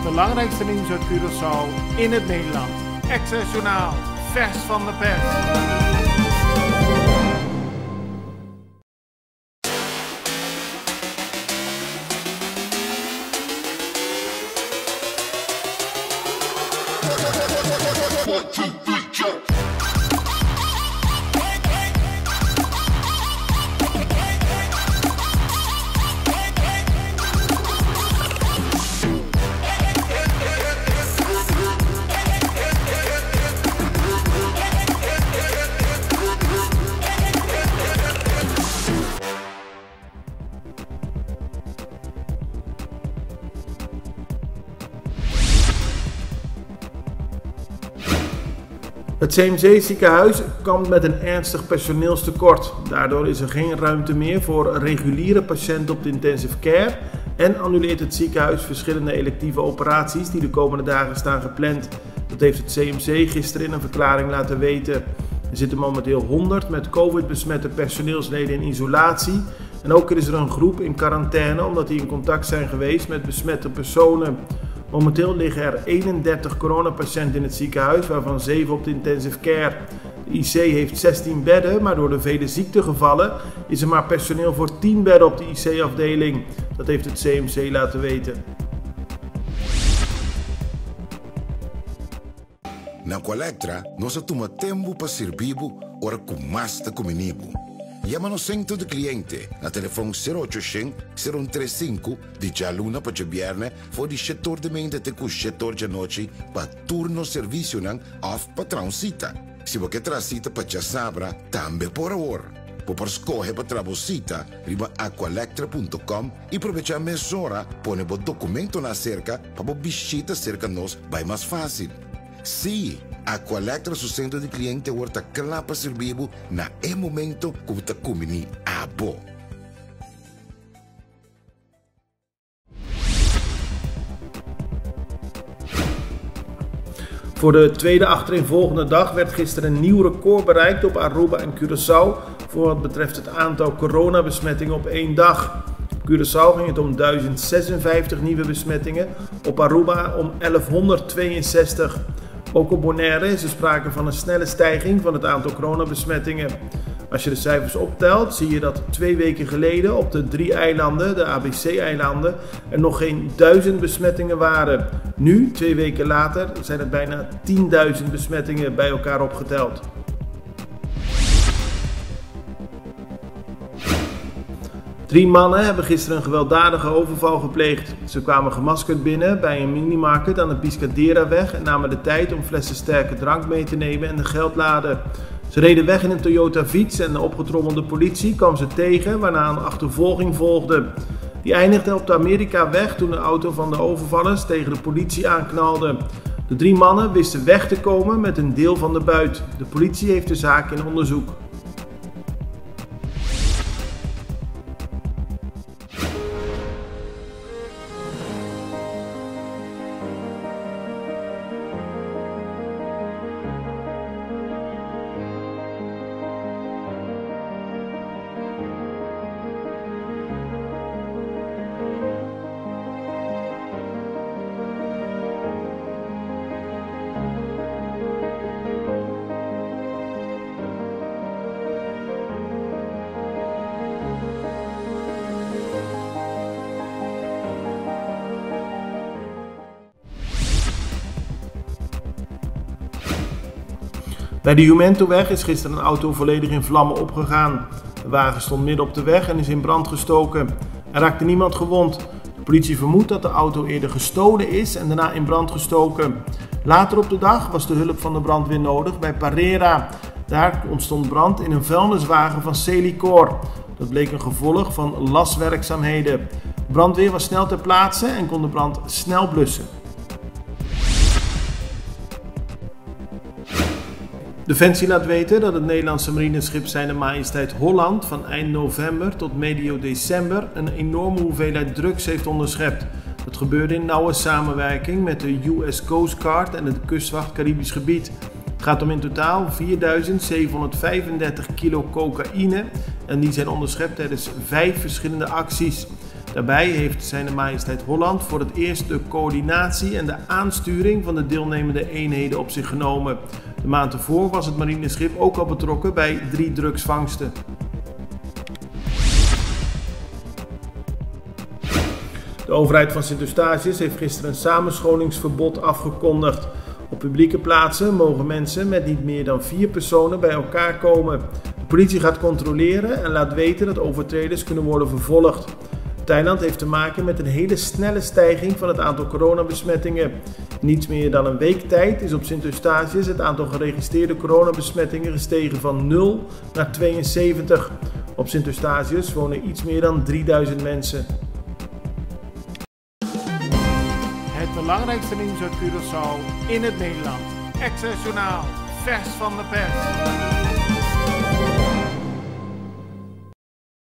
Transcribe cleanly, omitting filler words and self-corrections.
belangrijkste nieuws uit Curaçao in het Nederlands. Extra Journaal, vers van de pers. Het CMC-ziekenhuis kampt met een ernstig personeelstekort. Daardoor is er geen ruimte meer voor reguliere patiënten op de intensive care en annuleert het ziekenhuis verschillende electieve operaties die de komende dagen staan gepland. Dat heeft het CMC gisteren in een verklaring laten weten. Er zitten momenteel 100 met COVID besmette personeelsleden in isolatie. En ook is er een groep in quarantaine omdat die in contact zijn geweest met besmette personen. Momenteel liggen er 31 coronapatiënten in het ziekenhuis, waarvan 7 op de intensive care. De IC heeft 16 bedden, maar door de vele ziektegevallen is er maar personeel voor 10 bedden op de IC-afdeling. Dat heeft het CMC laten weten. Na Aqualectra, nos a tuma tempu pa sirbi bo ora ku mas ta kumini bo. Yama nos sentro di kliente na telefòn sero ocho shen, sero un tres sinku di djaluna pa djabièrnè for di shetor di meinta te ku shetor djanochi pa tur nos servisionan òf pa traha un sita. Si bo ke traha sita pa djasabra, tambe por awor. Bo por skohe pa traha bo sita riba aqualectra punto com i probechá mesora pone bo dokumentonan aserka pa bo bishita serka nos bai mas fásil. Sí, Aqualectra su sentro di kliente awor ta kla pa sirbi bo na e momento ku bo ta kumbiní abo. Voor de tweede achtereenvolgende dag werd gisteren een nieuw record bereikt op Aruba en Curaçao voor wat betreft het aantal coronabesmettingen op één dag. Op Curaçao ging het om 1056 nieuwe besmettingen, op Aruba om 1162. Ook op Bonaire is er sprake van een snelle stijging van het aantal coronabesmettingen. Als je de cijfers optelt, zie je dat 2 weken geleden op de 3 eilanden, de A B C-eilanden, er nog geen 1000 besmettingen waren. Nu, 2 weken later, zijn het bijna 10.000 besmettingen bij elkaar opgeteld. 3 mannen hebben gisteren een gewelddadige overval gepleegd. Ze kwamen gemaskerd binnen bij een minimarket aan de Piscaderaweg en namen de tijd om flessen sterke drank mee te nemen en de geldlade. Ze reden weg in een Toyota fiets en de opgetrommelde politie kwam ze tegen, waarna een achtervolging volgde. Die eindigde op de Amerikaweg toen de auto van de overvallers tegen de politie aanknalde. De 3 mannen wisten weg te komen met een deel van de buit. De politie heeft de zaak in onderzoek. Bij de Jumentoweg is gisteren een auto volledig in vlammen opgegaan. De wagen stond midden op de weg en is in brand gestoken. Er raakte niemand gewond. De politie vermoedt dat de auto eerder gestolen is en daarna in brand gestoken. Later op de dag was de hulp van de brandweer nodig bij Parera. Daar ontstond brand in een vuilniswagen van Selikor. Dat bleek een gevolg van laswerkzaamheden. De brandweer was snel ter plaatse en kon de brand snel blussen. Defensie laat weten dat het Nederlandse marineschip Zijne Majesteit Holland van eind november tot medio december een enorme hoeveelheid drugs heeft onderschept. Dat gebeurde in nauwe samenwerking met de US Coast Guard en het kustwacht Caribisch Gebied. Het gaat om in totaal 4.735 kilo cocaïne en die zijn onderschept tijdens 5 verschillende acties. Daarbij heeft Zijne Majesteit Holland voor het eerst de coördinatie en de aansturing van de deelnemende eenheden op zich genomen. De maand ervoor was het marineschip ook al betrokken bij 3 drugsvangsten. De overheid van Sint Eustatius heeft gisteren een samenscholingsverbod afgekondigd. Op publieke plaatsen mogen mensen met niet meer dan 4 personen bij elkaar komen. De politie gaat controleren en laat weten dat overtreders kunnen worden vervolgd. Thailand heeft te maken met een hele snelle stijging van het aantal coronabesmettingen. In niets meer dan een week tijd is op Sint Eustatius het aantal geregistreerde coronabesmettingen gestegen van 0 naar 72. Op Sint Eustatius wonen iets meer dan 3000 mensen. Het belangrijkste nieuws uit Curaçao in het Nederland. Extra Journaal, vers van de pers.